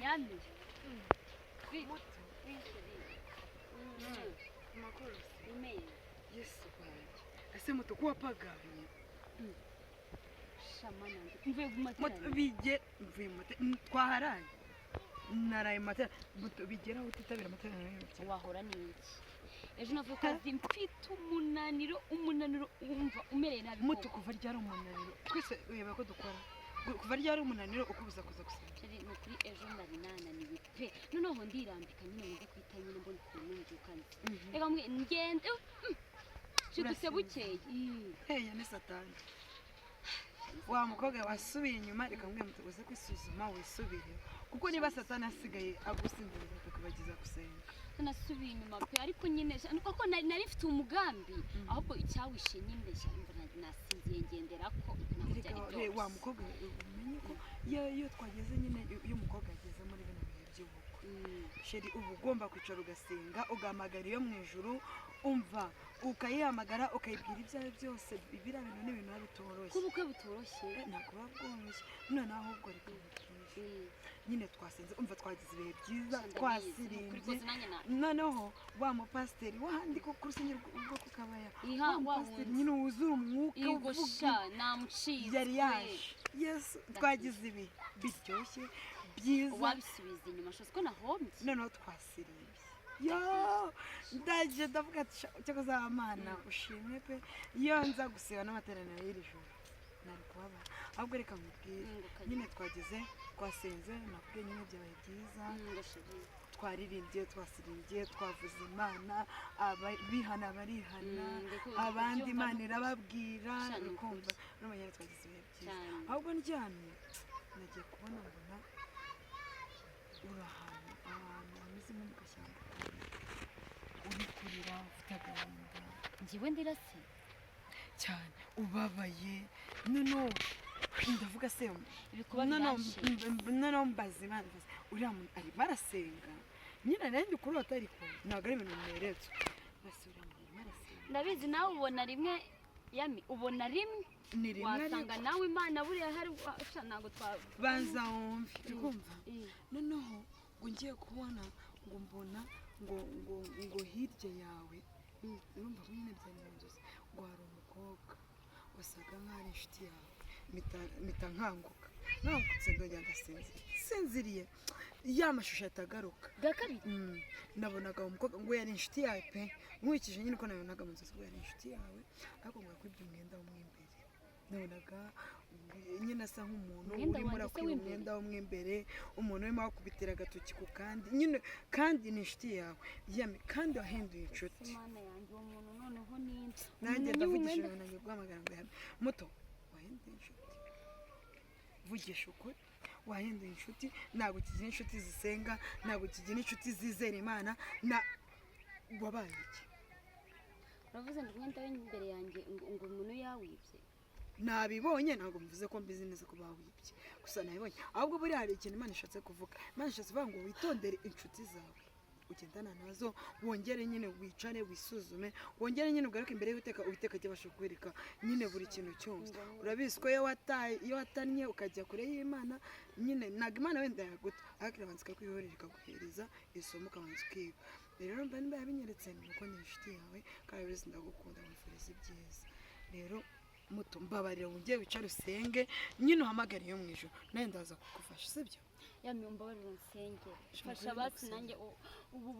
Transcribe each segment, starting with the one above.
Yami. Amakuru. Imeye. Yesu wanjye, ese muto ko wapaganye? Shamana, mvuye mu Muto materaniro. bige mvuye mu twaharaye, naraye mu materaniro. Muto, bigeraho utitabira amateraniro y'urubyiruko? Wahora n'iki? Ejo navuye ku kazi mfite umunaniro, umunaniro wumva umereye nabi Muto, koko. kuva ryari umunaniro? Twese ureba ko dukora. Kuva ryari umunaniro ukubuza kuza gusenga? Chéri, ni ukuri ejo nari nananiwe pe. Noneho ndirambika nyine ngo njye kwita nyine mbona ukuntu mbyuka nzi. Reka mwe ngende. Shidutse Urasinzira. bukeye. Heya, ni Satani wa mukobwa wasubiye inyuma. Reka mwe muto, uze kwisuzuma wisubire, kuko niba Satani asigaye agusinziriza akakubagiza gusenga. Nasubiye inyuma pe, ariko nyine kuko nari mfite umugambi, ahubwo icyawishe nyine sha, imvura nasinziye ngendera ko ntabwo Erega byari wa byoroshye. mukobwa, umenye ko iyo twageze nyine, iyo umukobwa ageze muri bino bihe by'ubukwe, chéri, uba ugomba kwicara ugasenga, ugahamagara iyo mu ijuru, umva, ukayihamagara, ukayibwira ibyawe byose. Biriya bintu ni ibintu biba bitoroshye. Ko ubukwe butoroshye. Ntabwo buba bworoshye. Noneho ahubwo reka nkubwire, nyine twasenze, umva, twagize ibihe byiza. Sha, ndabizi, ni ukuri Twasirimbye. rwose nanjye Noneho wa mupasiteri wahandi ko ku rusengero rwo ku Kabaya, Iha, wa wa mupasiteri wundi. nyine wuzura umwuka, Yego. uvuga Sha, namucitse. yari yaje. Yesu, twagize ibi biryoshye byiza. Wabisubiza inyuma shose ko nahombye. Noneho twasirimbye, yo ndaje ndavuga ati: "Sha, cyakoze Mana ushimwe pe, iyo nza gusiba n'amateraniro y'iri joro nari kubabara." Ahubwo reka nkubwire, Ngo kare. nyine twageze, twasenze, nakubwiye nyine byabaye byiza. Ngo chéri. Twaririmbye, twasirimbye, twavuze Imana, bihana barihana, abandi Ndabyumva Imana n'ukuri. irababwira. Sha, ni Ukumva ukuri. n'ubu nyine twagize ibihe byiza. Cyane. Ahubwo ndyamye nagiye kubona mbona uri ahantu hameze nko mu gashyamba, uri kurira, ufite agahinda. Njyewe ndirase? Cyane, ubabaye. Noneho ndavuga se, Ibikuba noneho biranshinja. Noneho mbaza Imana, mbaza uriya muntu arimo arasenga nyine, nari ndi kurota ariko ntabwo ari ibintu neretswe. Basi uriya muntu arimo arasenga. Ndabizi, nawe ubona rimwe, yami, ubona rimwe. Ni rimwe. Wasanga Ariko nawe Imana buriya hari sha, ntabwo twa banza wumve, uri kumva? Mm. Noneho ngo ngiye kubona ngo mbona ngo hirya yawe, urumva ko nyine byari mu nzozi, ngo hari umukobwa wasaga nk'aho ari inshuti yawe. Mpita nkanguka, nkangutse ndongera ndasinzira. Sinziriye ya mashusho ahita agaruka. Bwa kabiri? Nabonaga uwo mukobwa ngo yari inshuti yawe pe, nkurikije nyine uko nabonaga mu nzozi, ngo yari inshuti yawe, ariko ngo yakwibye umwenda wo mo imbere. Nabonaga nyine asa nk'umuntu Umwenda urimo wanjye se urakwiba w'imbere? umwenda wo mo imbere, umuntu urimo wakubitira agatoki ku kandi nyine, kandi ni inshuti yawe yami, kandi wahinduye inshuti. Imana yanjye, uwo muntu noneho ni Nanjye umuntu ndavugishije, umwenda. nanjye guhamagara ngo yame. Muto, wahinduye inshuti, vugisha ukuri, wahinduye inshuti. Ntabwo ukigira inshuti zisenga, ntabwo ukigira inshuti zizera Imana, na wabaye iki? Uravuze ngo umwenda w'imbere yanjye, ngo umuntu yawibye? Nabibonye, ntabwo mvuze ko mbizi neza ko bawibye, gusa nabibonye. Ahubwo buriya hari ikintu Imana ishatse kuvuga. Imana ishatse kuvuga ngo witondere inshuti zawe ugendana nazo, wongere nyine wicare wisuzume, wongere nyine ugaruke imbere y'Uwiteka, Uwiteka ajye abasha kukwereka nyine buri kintu cyose. Urabizi ko iyo wataye, iyo watannye ukajya kure y'Imana nyine, ntabwo Imana wenda yaguta, ariko irabanza ikakwihorera, ikaguhereza isomo, ukabanza ukiga. Rero mba niba yabinyeretse ni uko ni inshuti yawe, kandi urabizi ndagukunda, nkwifuriza ibyiza. Rero muto, mbabarira wongere wicare usenge nyine, uhamagare iyo mu ijoro, nawe ndaza kugufasha, sibyo? Yami, umbabarire unsengere. Shaka Fasha wenda basi gusenga. nanjye ubu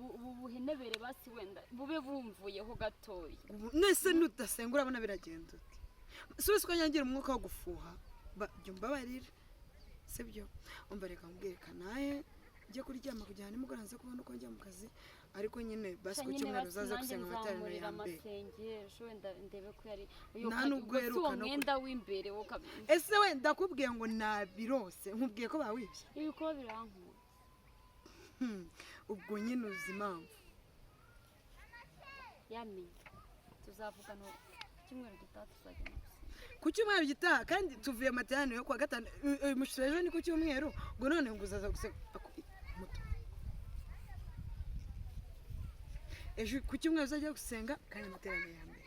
buhenebere basi wenda bube bumvuyeho gatoya. Nese nudasenga urabona biragenda ute? Si wese ko nyangira umwuka wo gufuha. Jya umbabarira, sibyo? Umva, reka nkubwire, kanaye njye kuryama kugira ngo nimugoroba nze kubona uko njya mu kazi, ariko nyine basi ku nyine cyumweru basi uzaza nanjye gusenga amateraniro nzamurira ya mbere. Amasengesho wenda ndebe ko yari Nta nubwo ubwo si uwo uheruka no mwenda w'imbere wo Ese we ndakubwiye ngo nabirose, nkubwiye ko bawibye. Ibikuba birankura. Ubwo nyine uzi impamvu. Yami, tuzavugana cyumweru gitaha, tuzajya no gusenga. Ku cyumweru gitaha? Kandi tuvuye amateraniro yo kuwa gatanu, umushyitsi ejo ni ku cyumweru, ngo none ngo uzaza gusenga. Muto, ejo ku cyumweru uzajya gusenga kandi amateraniro ya mbere.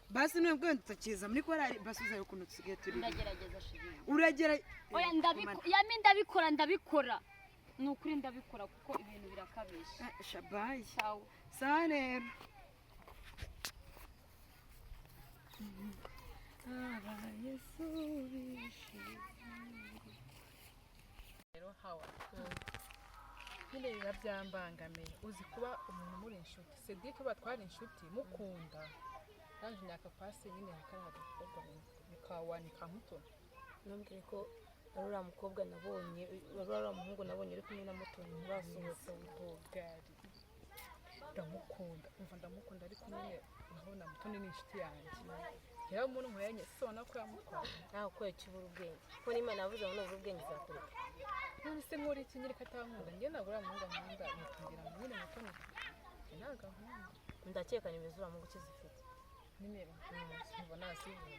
Basi nubwo wenda utakiza muri korari, basi uzaye ukuntu dusigaye turirimba. Ndagerageza, chérie. Uragera. Oya, ndabikora yami, ndabikora, ndabikora, ni ukuri ndabikora kuko ibintu birakabije. Ah, shabayi. Sawa. Sawa rero. Aba Yesu bishimye. Rero hawa nyine biba byambangamiye. Uzi kuba umuntu muri inshuti, Cedric batwara inshuti mukunda, nanjye myaka pasi nyine hakariya agakobwa bikawa ni kamuto. Ntumbwire ko ari uriya mukobwa nabonye, wari uriya muhungu nabonye uri kumwe na Mutoni basohotse. Bogari, ndamukunda, umva, ndamukunda, ariko nyine urabona Mutoni ni inshuti yanjye. Rero umuntu nkoranye se ubona ko yamutwaye. Nawe ko yakibura ubwenge, kuko n'Imana yavuze ngo nubura ubwenge izakureka. None se nkora iki nyine ko atankunda? Njye ntabwo uriya muhungu ankunda, nikundira nyine Mutoni, njye ntabwo ankunda. Ndakeka nimero z'uriya muhungu ukizifite. Nimero nkumva nazibura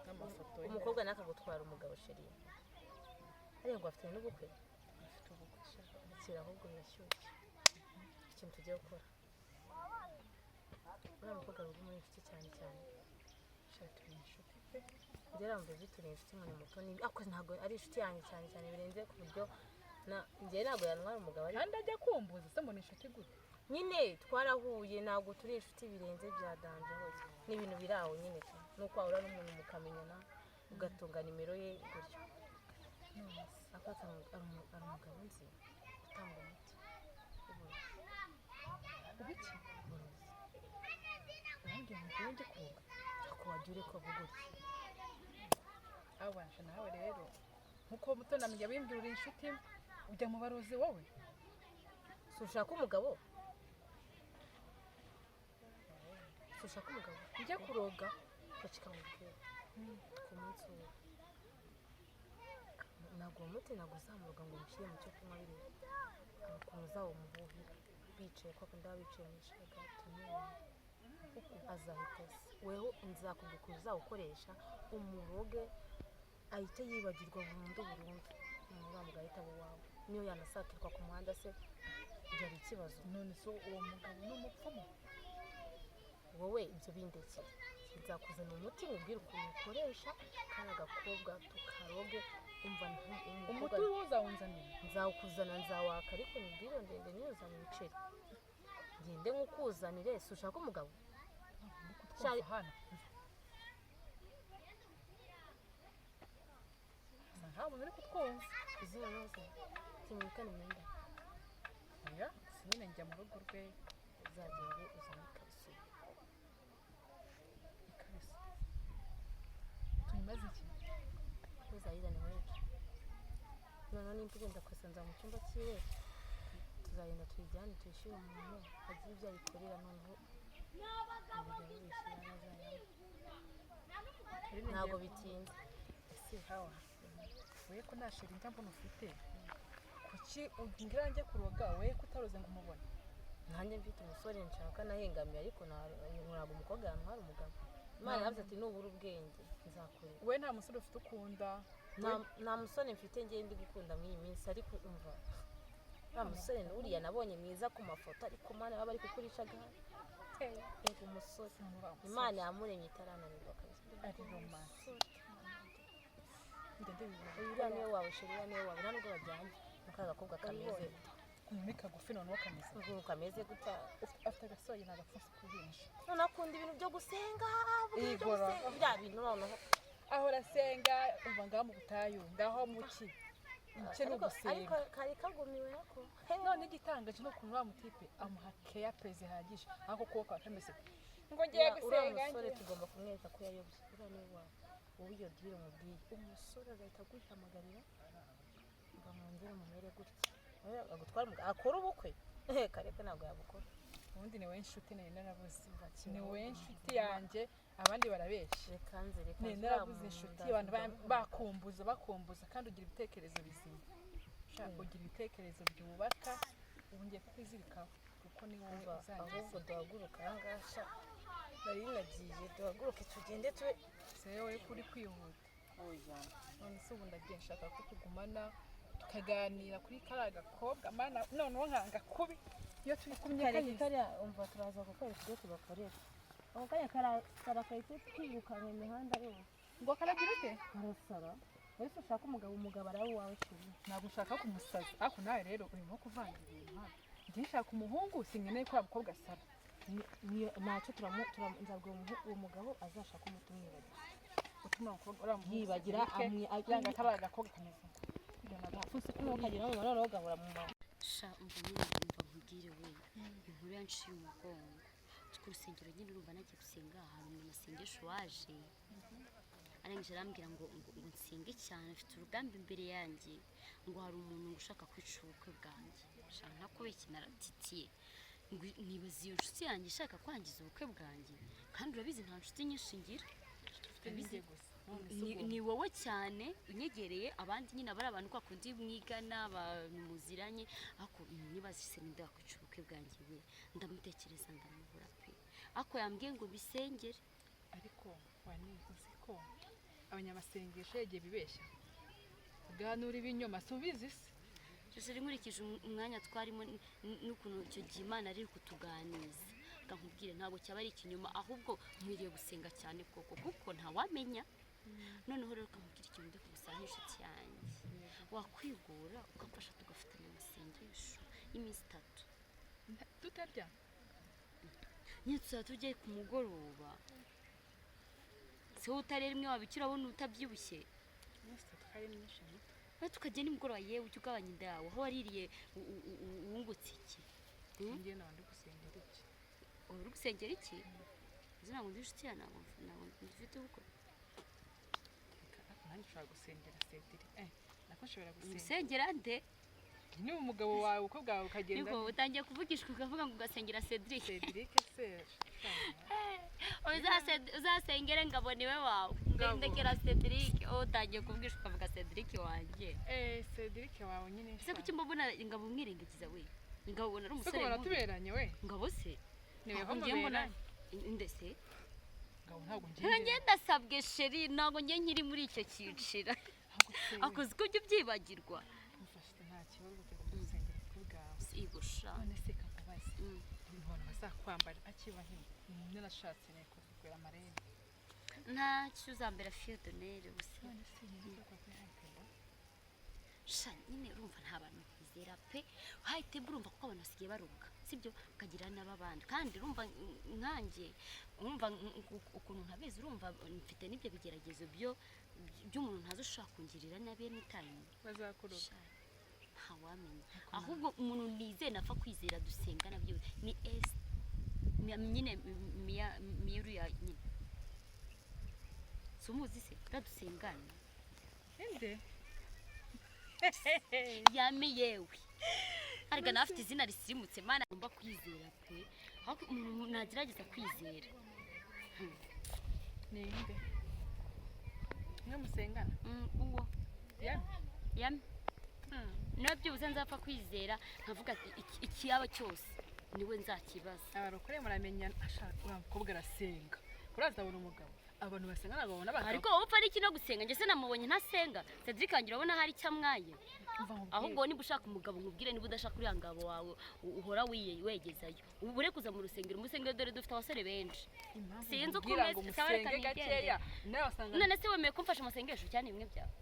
n'amafoto ye. Umukobwa nawe akagutwara umugabo, chérie, hariya ngo afite n'ubukwe. Afite ubukwe sha. Akira, ahubwo birashyushye. Ikintu tugiye gukora, uriya mukobwa ari muri inshuti cyane cyane. Sha, turi inshuti pe. Njye uriya mubebe turi inshuti ngo ni Mutoni, ariko ntabwo ari inshuti yanjye cyane cyane birenze ku buryo na njye ntabwo yantwara umugabo, ariko Kandi ajya kumbuza se ngo ni inshuti gute? Nyine twarahuye, ntabwo turi inshuti birenze bya danger hose. Ni ibintu biri aho nyine tu, nuko wahura n'umuntu mukamenyana ugatunga nimero ye gutyo. Ariko hari umugabo nzi utanga umuti w'uburozi. Ubiki? Uburozi. Urambwira ngo njyewe njye kuroga? Ariko wajya ureka avuga utya. Abanje nawe rero nkuko Mutoni amenya bimbwira, uri inshuti ujya mu barozi wowe? Si ushaka umugabo? Si ushaka umugabo? Njye kuroga? Bacika mubwira ku munsi we, ntabwo uwo muti, ntabwo uzamuroga ngo umushyire mu cyo kunywa biriya. Hari ukuntu uzawumuhuhira bicaye kwa kundi baba bicaye mu ishagati, azahita aza. Weho nzakubwira ukuntu uzawukoresha umuroge ahite yibagirwa burundu burundu. Noneho uriya mugabo ahita aba uwawe, niyo yanasakirwa ku muhanda se byari ikibazo? None se uwo mugabo ni umupfumu? Wowe ibyo bindekere, nzakuzanira umuti nkubwire ukuntu ukoresha kari agakobwa tukaroge. Umva, umukobwa Umuti wo uzawunzanira? Nzawukuzana, nzawaka, ariko nibwire ndende nyuzana ibiceri ngende nkukuzanire. Si ushaka umugabo? Kutwumva hano asa nkaho umuntu uri kutwumva. Izina noze timwikana imyenda. Oya, si nyine njya mu rugo rwe. Uzagende uzane ikariso. Ikariso tuyimaze iki? Uzayizane iwacu. Noneho nimba ugenda kuyisanza mu cyumba cyiwe, tuzagenda tuyijyane tuyishyure umuntu agire ibyo ayikorera. Noneho umugabo wishyura azayanywa, ntabwo bitinze. Ese hawa, we ko nta chéri njya mbona ufite, kuki umbwira njye kuroga, we ko utaroze ngo umubone? Nanjye mfite umusore nshaka nahengamiye, ariko ntabwo umukobwa yantwara umugabo. Imana yaravuze ati nubura ubwenge nzakureka. We nta musore ufite ukunda? Nta musore mfite ngiye ndi gukunda muri iyi minsi, ariko umva, nta musore uriya nabonye mwiza ku mafoto, ariko Mana baba bari kukurisha gare. Yego, umusore Imana yamuremye itarananirwa kabisa. Ari romantique, njya ndebibona. Uriya niwe wawe, chérie, uriya niwe wawe. Nta nubwo bajyanye mu ka gakobwa kameze Ukuntu ni kagufi noneho kameze ukuntu kameze gutya. Afite agasoyi, ni agapfunsi k'uruhinja. Noneho akunda ibintu byo gusenga, avuga ibintu byo Igora. gusenga, bya bintu noneho. Ahora asenga, umva, ngaho mu butayu, ngaho mu ki icye ni Ariko ugusenga. Kari kagumiwe ako. None igitangaje ni ukuntu wa mutipe amuha keya pe zihagije, ariko kuba kaba kameze ngo ngiye Uriya gusenga. musore Ngiye tugomba kumwereka ko yayobye. Uriya niwe wawe wowe, iyo deal umubwiye umusore agahita aguhamagarira ngo mwongere mumere gutya. Wowe agutware akore ubukwe kareka ntabwo yabukora. Ubundi ni wowe nshuti nari narabuze, ni wowe nshuti yanjye, abandi barabeshya. Reka nze, reka Nari nze narabuze uriya inshuti, muntu abantu ndamuha. bakumbuza, bakumbuza, kandi ugira ibitekerezo bizima. Sha, ugira ibitekerezo byubaka. Ubu ngiye kukwizirikaho kuko ni wowe Umva, uzangiza. Ahubwo duhaguruka aha ngaha sha, nari nagiye, duhaguruke tugende tube. Se wowe kuri kwihuta? None se ubu ndagiye, nshaka ko tugumana tukaganira kuri kariya gakobwa. Mana, noneho nkanga kubi iyo turi kumwe. Kare Kayise. kariya, umva, turaza gukora ibyo tubakorera. Ako kanya karasara kahita twirukanka imihanda yose. Ngo karagira ute? Karasara. Wese ushaka umugabo, umugabo araba uwawe chérie. Ntabwo ushaka kumusaza, ariko nawe rero urimo kuvanga ibintu hano. Njye nshaka umuhungu, sinkeneye ko mukobwa asara. Ntacyo, nzabwira uwo mugabo azashaka umuti umwibagiza. Utuma umukobwa uriya muhungu Yibagira. Cedric, yanga kariya gakobwa kameze Gapfutse kagira mu noneho gahora mu mama. Sha, umva nyine, umva nkubwire we, inkuru yanciye umugongo. Ku rusengero nyine, urumva nagiye gusenga, hari umunyamasengesho waje, arangije arambwira ngo nsenge cyane, mfite urugamba imbere yanjye, ngo hari umuntu ngo ushaka kwica ubukwe bwanjye. Sha, ntakubeshye naratitiye, ngo nibaza iyo nshuti yanjye ishaka kwangiza ubukwe bwanjye, kandi urabizi nta nshuti nyinshi ngira. Ufite n'inge gusa none se Ni, ubwo ni wowe cyane unyegereye, abandi nyine aba ari abantu kwa kundi mwigana, abantu muziranye, ariko nibaza se ninde wakwica ubukwe bwanjye we? Ndamutekereza ndamubura pe, ariko yambwiye ngo bisengere. Ariko wani, uzi ko abanyamasengesho yagiye bibeshya, ganura ibinyoma, si ubizi se? Jose, nkurikije umwanya twarimo n'ukuntu icyo gihe Imana ari kutuganiza, reka nkubwire, ntabwo cyaba ari ikinyoma, ahubwo nkwiriye gusenga cyane koko, kuko ntawamenya. Noneho rero ukamubwira ikintu ndi kugusaba nk'inshuti yanjye, wakwigura ukamfasha tugafatanya amasengesho y'iminsi 3. Tutarya? Nyine tuzaba tujye ku mugoroba, se wowe utarera imwe wabikira, urabona utabyibushye. Iminsi 3 ko ari myinshi mito? Nawe tukajya nimugoroba, yewe ujye ugabanya inda yawe, aho waririye wungutse iki? Njye nawe ndi gusengera iki? Uri gusengera iki? Nzi ntabwo ndi inshuti yawe, ntabwo mfite ubukwe. Reka, ariko nanjye ushobora gusengera Cedric, nako nshobora gusenga. Usengera nde? Niba umugabo wawe, ubukwe bwawe bukagenda. Nibwo utangiye kuvugishwa ukavuga ngo ugasengera Cedric. Cedric se? Uzasengere Ngabo, niwe wawe. Ngabo. Ndekera Cedric, oh, utangiye kuvugishwa ukavuga Cedric wanjye. Cedric wawe nyine. Ese kuki mbona Ngabo umwirengagiza we? Ngabo ubona ari Se umusore kubona mubi? tuberanye we? Ngabo se? Niwe Ntabwo ngiye mbona muberanye. Ndese Ngabo ntabwo ngiye ngiye. ndasabwe chérie, ntabwo ngiye nkiri muri icyo cyiciro. Akoze ko ujya ubyibagirwa. Mufashite, nta kibazo, tugomba gusengera ubukwe bwawe. Igusha. None se kakubaze, abantu bazakwambara akiba narashatse nekuzigura amarembo? Ntacyo, uzambera fille d'honneur gusa. None se nyine ko kuri high table? Sha nyine, urumva nta bantu bizera pe. High table, urumva kuko abantu basigaye baruka, sibyo, ukagira n'ababandi, kandi urumva nkanjye, urumva ukuntu ntabizi, urumva mfite n'ibyo bigeragezo byo by'umuntu ntazi ushobora kungirira nabi anytime. Bazakuroga. Sha, ntawamenya, ahubwo umuntu nizeye, napfa kwizera, dusenga nabyo ni esi nyine, miya miyuriya nyine, si umuzi se uradusengana? Inde? Yame, yewe, ariko nawe afite izina risirimutse. Mana, agomba kwizera pe, ahubwo umuntu nagerageza kwizera. Ninde mwe musengana? Uwo. Ya. Yame niba byibuze nzapfa kwizera, nkavuga ati ikiyaba cyose niwe nzakibaza. Abarokore muramenyana, ashaka uriya mukobwa arasenga, kurazabona umugabo, abantu basenga ntabwo babona abagabo. Ariko wowe upfa n'iki no gusenga? Njye se namubonye ntasenga? Cedric wanjye urabona hari icyo amwaye? Umva nkubwire. Ahubwo niba ushaka umugabo, nkubwire, niba udashaka uriya ngabo wawe uhora wegezayo, ubu ure kuza mu rusengero, mu rusengero dore dufite abasore benshi. Impamvu Sinzi uko nkubwira ngo umeze, sawa, reka musenge nigendere. gakeya, nawe wasanga. None se wemeye kumfasha amasengesho cyane bimwe byawe?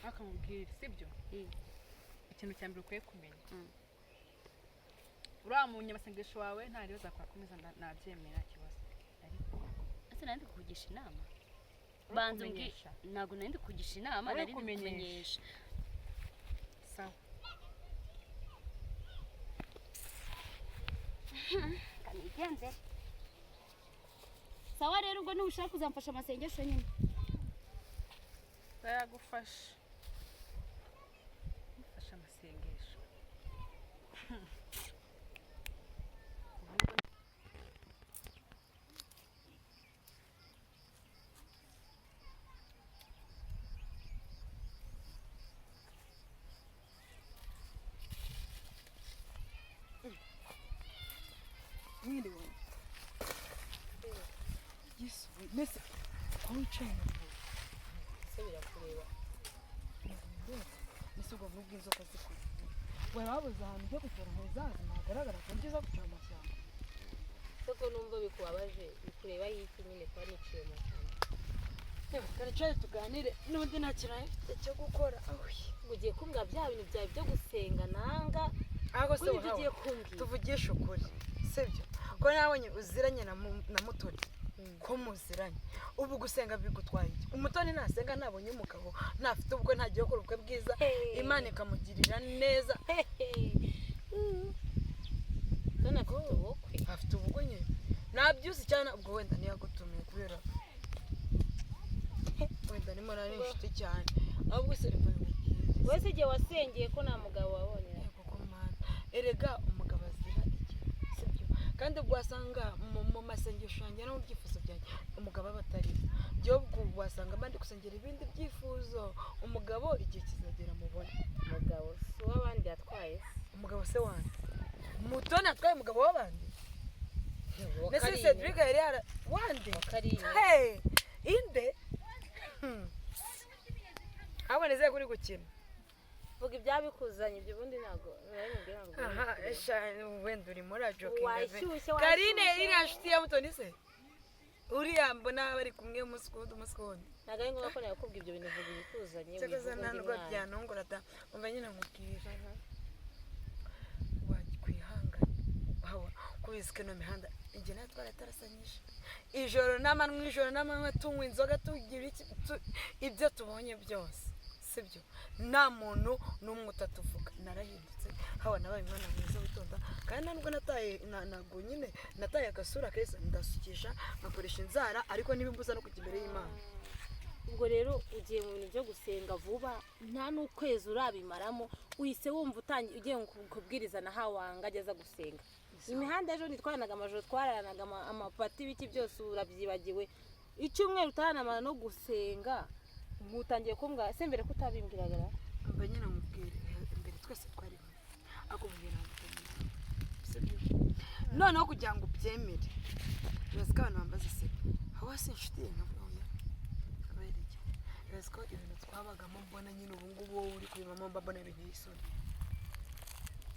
Akamubwira sibyo? Ikintu cya mbere ukwiye kumenya, uriya munyamasengesho wawe nta ribazo akora, nabyemera ikibazo, ariko Ese nari ndi kukugisha inama? Uri Banza umbwi. kumenyesha. Ntabwo nari ndi kukugisha inama. Uri Nari ndi kumenyesha. kukumenyesha. Sawa. Nigendere. Sawa rero, ubwo nushaka uzamfasha amasengesho nyine. Ndayagufasha, mufashe amasengesho. Mwiriwe. Yesu we, mbese ko wicaye mu nzu? Se birakureba? Mbese ubwo bw'inzoka zikuriye, wari wabuze ahantu ujya gutora ngo uzazi ntagaragara ku buryo uza guca amashyamba? Se ko numva bikubabaje, bikureba y'iki nyine kuba niciye mu kanwa? Twicarane tuganire, n'ubundi nta kintu nari mfite cyo gukora. Awi. Ngo ugiye kumbwira bya bintu byawe byo gusenga nanga? Ahubwo se Ko nibyo wahawe, ugiye kumbwira? Tuvugishe ukuri, sibyo? Ko nabonye uziranye na Mutoni, ko muziranye, ubu gusenga bigutwaye iki? Umutoni nasenga, nabonye umugabo, ntafite ubukwe, ntagiye gukora ubukwe bwiza, Hey. Imana ikamugirira neza. Toni afite ubukwe? Afite ubukwe nyine, nabyuzi cyane. Ubwo wenda ntiyagutumiye kubera wenda nimo nari inshuti cyane. Ahubwo se reka nkubwire. Wese igihe wasengeye ko nta mugabo wabonye? Yego ko Mana, erega umugabo azira igihe, sibyo? Kandi ubwo wasanga mu masengesho yanjye no mu byifuzo byanjye umugabo aba atarimo. Njyewe ubwo wasanga mba ndi gusengera ibindi byifuzo, umugabo igihe kizagera mubone. Umugabo si uw'abandi yatwaye se? Umugabo se wanjye? Mutoni atwaye umugabo w'abandi? Uwa Mbese Karine. Cedric yari yara wande? Uwa Karine. Hey, inde? Ahubwo nizeye ko uri gukina. Vuga ibyabikuzanye ibyo, ubundi ntabwo nari mubwira ngo Aha, sha, wenda urimo urajokinga. Washyushye, Karine washyushye. iriya nshuti ya Mutoni se, uriya mbona bari kumwe umunsi ku wundi, umunsi ku wundi? Ntabwo ari ngombwa ko nakubwira ibyo bintu, vuga ibikuzanye. Cyakoze Wivuga nta undi nubwo mwana. byanungura da. Umva nyine nkubwire, wakwihangana hawa kubizi ko ino mihanda njye nawe twaratarasanyije ijoro n'amanywa, ijoro n'amanywa, tunywa inzoga, tugira iki, ibyo tubonye byose, sibyo? Nta muntu n'umwe utatuvuga. Narahindutse hawa, nabaye umwana mwiza witonda, kandi nta nubwo nataye ntabwo nyine nataye agasura keza, ndasukisha, nkakoresha inzara, ariko ntibimbuza no kujya imbere y'Imana. Ubwo rero ugiye mu bintu byo gusenga vuba, nta n'ukwezi urabimaramo, uhise wumva utangiye ugiye kubwiriza na hawanga ageza gusenga. Imihanda ejo ntitwaranaga amajoro, twararanaga amapati, ibiki byose urabyibagiwe. Icyumweru utaranamara no gusenga utangiye kumbwira se mbere ko utabimbwiraga ra? Mba nyine nkubwire, mbere twese twari bamwe, ariko mbere ntabwo, sibyo? Noneho kugira ngo ubyemere, urazi ko abantu bambaza se aho si inshuti ye, nkavuga oya. Kubera iki? Urazi ko ibintu twabagamo mbona nyine ubu ngubu wowe uri kubibamo, mba mbona binteye isoni,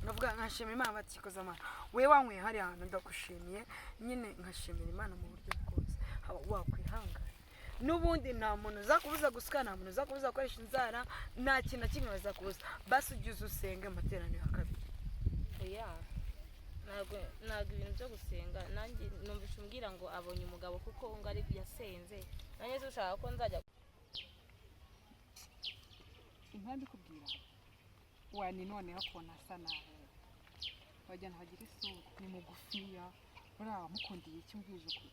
nkavuga nkashima Imana, bati koza amana we wanyweye hariya hantu, ndagushimiye nyine, nkashimira Imana mu buryo bwose. Haba wakwihangana, n'ubundi nta muntu uzakubuza gusuka, nta muntu uzakubuza gukoresha inzara, nta kintu na kimwe bazakubuza. Basi ujye uza usenge amateraniro ya kabiri. Oya, ntabwo ibintu byo gusenga nanjye numvise umbwira ngo abonye umugabo kuko ngo ari yasenze, nanjye se ushaka ko nzajya? Impamvu ikubwira wani noneho ukuntu asa nabi, wagira ngo agira isura ni mugufiya. Buriya wamukundiye iki? Mbwije ukuri.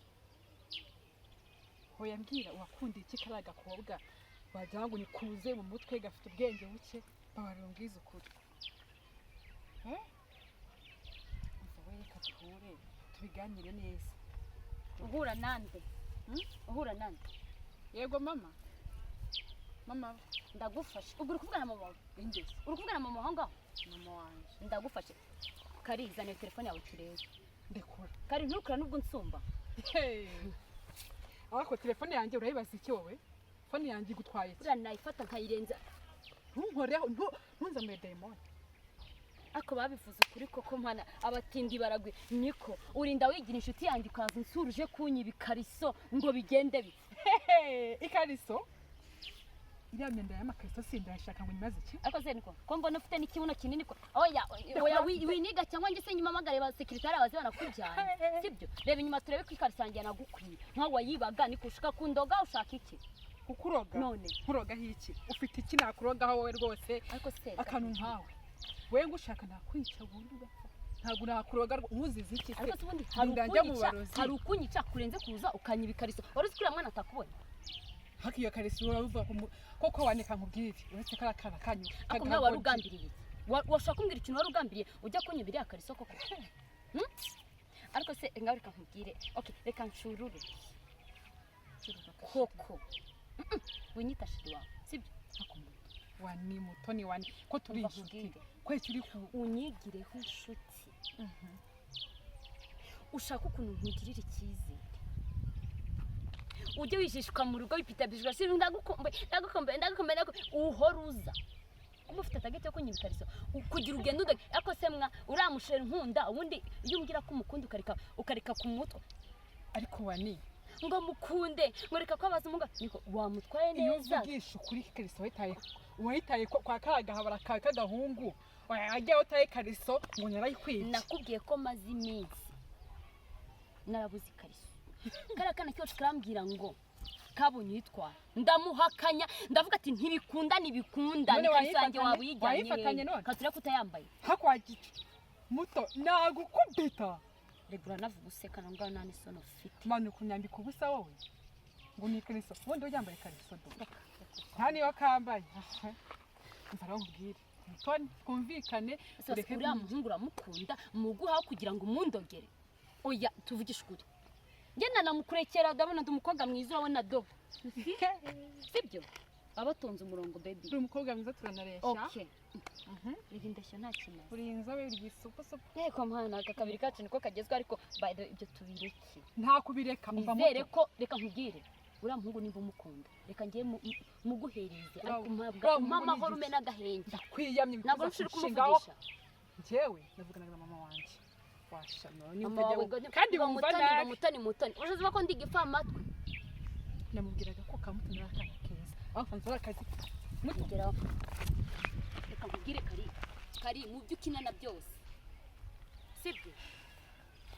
Hoya mbwira, wakundiye iki kariya gakobwa wagira ngo nikuze mu mutwe, gafite ubwenge buke? Babarira, umbwize ukuri. Eh? Umva we, reka duhure tubiganire neza. Uhura nande? Uhura nande? Yego mama, mama. Ndagufashe. Ubwo uri kuvugana na mama wawe? Ingezi. Uri kuvugana na mama aho ngaho? Mama wanjye. Ndagufashe. Kari, zana iyo telefone yawe turebe. Ndekura. Kari, ntukura nubwo nsumba. Hey. Ariko telefone yanjye urayibaza iki wowe? Fone yanjye igutwaye iki? Buriya nayifata nkayirenza. Ntunkoreho, ntunzamure dayimoni. Ariko babivuze ukuri koko, mana, abatindi baragwe. Niko urinda wigira inshuti yanjye, ukaza unsura uje kunyiba ikariso ngo bigende bite? Hehe, ikariso, iriya myenda y'amakariso sindayashaka ngo nyimaze iki? Ariko se niko ko mbona ufite n'ikibuno kinini ko oya oya, winiga cyangwa njye se nyuma ba sekiritari baze banakujyana, sibyo? Reba inyuma turebe ko ikariso yanjye yanagukwiye nkaho wayibaga. Niko ushaka kundoga? Ushaka iki? Kukuroga? None? Nkurogaho iki? Ufite iki nakurogaho wowe rwose? Ariko se Akantu nkawe wowe ngushaka nakwica ubundi ugapfa. Ntabwo nakuroga, nkuzize iki se? Ariko se ubundi hari Ndinda njya mu ukunyica barozi. Hari ukunyica kurenze kuza ukanyiba ikariso? Wari uzi ko uriya mwana atakubonye? Ariko iyo kariso uravuga ko koko wanika, nkubwire, uretse kariya kana kanyu. Ariko nkawe wari ugambiriye iki? Washaka kumbwira ikintu wari ugambiriye ujya kunyiba iriya kariso koko? Hmm? Ariko se ngaho reka nkubwire. Okay, reka nshurure koko. Winyita chéri wawe, sibyo? Wani mutoni, wani ko turi Umva inshuti. nkubwire. Kweki uri ku Unyigireho inshuti, ushaka ukuntu nkugirira icyizere, ujye wijishwa mu rugo wipita bijwa, ndagukumbuye, ndagukumbuye, ndagukumbuye, ndagukumbuye, uhora uza. Kuba ufite target yo kunyiba ikariso, kugira ugende ude. Ariko se mwa uramushera nkunda, ubundi iyo umbwira ko umukunda ukareka kumutwa. Ariko wani Ngo mukunde, ngo reka ko abaza umuga niko wamutwaye Iyo neza. uvugisha ukuri, ikariso wayitaye, wayitaye kwa kagahabara kawe k'agahungu wajya utaye ikariso ngo narayikwibye. Nakubwiye ko maze iminsi narabuze ikariso. Kariya kana cyose karambwira ngo kabonye uyitwara, ndamuhakanya, ndavuga ati ntibikunda, ntibikunda. None Ni ikariso yanjye, wayifatanye? waba uyijyanye Wayifatanye hehe? none? Katura ko utayambaye. Hakwa gicu muto nagukubita. Reka, uranavuga useka na ngaho, nta n'isoni ufite. Manu kunyambika ubusa wowe ngo ni ikariso, ubundi ujya ikariso do? Reka reka. Nta niyo kambaye. Umva rero nkubwire Mutoni, twumvikane. Ese Ureke. uriya muhungu uramukunda, muguhaho kugira ngo umundogere? Oya, tuvugishe ukuri, njye nanamukurekera. Ndabona ndi umukobwa mwiza, urabona do, sibyo? Baba batonze umurongo, baby. Uri umukobwa mwiza, turanareshya. Okay, reka, indeshyo nta kimaze. Uri inzobe, uri isupusupu. Yego mwana, aka kabiri kacu niko kagezweho. Ariko by the way, ibyo tubireke. Nta kubireka, umva. Nizere Muto. ko, reka nkubwire, uriya muhungu nimba umukunda, reka ngiye muguhereze, ariko mpabwa Uriya muhungu umpa ni amahoro, igiki? ume n'agahenge. Ndakwiyamye. Ntabwo Bikuza nshobora kunshingaho. kumuvugisha. Njyewe navuganaga na mama wanjye washano niba Mama wawe utajya kandi ngo wumva Mutoni, ngo nabi. Mutoni, Mutoni, urazi ko ndi igifamatwi. Namubwiraga ko kamutoni ari akana keza, aho ari akazi muto. Ngeraho, reka nkubwire, kari kari mu byo ukinana byose, sibyo?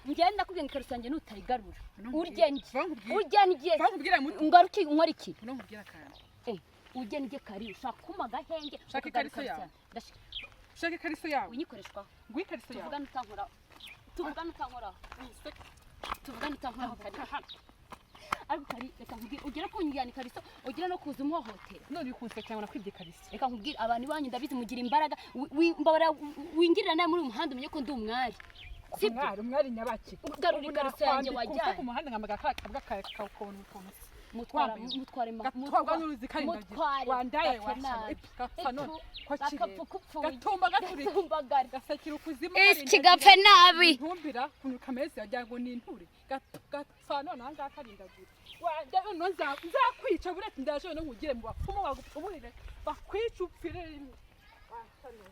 Njyewe ndakubwiye ngo ikariso yanjye nutayigarura, urye ndye, urye ndye. Nkubwire muto. Ngaruke nkora iki? Nkubwire akantu. Eh, urye ndye. Kari ushaka kumpa agahenge, Shaka ukagarura ikariso yawe. Ndashaka. Ushaka ikariso yawe? Unyikoreshwaho. Nguhe ikariso yawe. Tuvugane utankoraho, tuvugane utankoraho, tuvugane utankoraho. Kari, ariko kari, reka nkubwire, ugera kunyijyana ikariso, ugera no kuza umuhohotera. None uri kunseka ngo nakwibye ikariso? Reka nkubwire, abantu iwanyu ndabizi mugira imbaraga. Mbabara wingirira nawe muri uyu muhanda, umenye ko ndi umwari, sibyo? Umwari, umwari nyabaki? Garura ikariso yanjye Ubu nakwambika wajyanye. ku muhanda nkamaga kakabwa kawe kakabona ukuntu Mutwara, wambaye. mutware, Gatwarwa n'uruzi karindagira. mutware. Wandaye. Gapfe Washana nabi. gapfa none ko kireba. Gakapfa kupfuye. Gatumba gaturika. Gatumbagara. Gasekera ukuzimu. Iki gapfe nabi. Ntumbira ukuntu kameze, wagira ngo ni inture. Gapfa none aha ngaha karindagira. Wandaye none nzakwica buretse ndaje none nkugire mu bapfumu bagupfumurire bakwica upfire rimwe. Washana.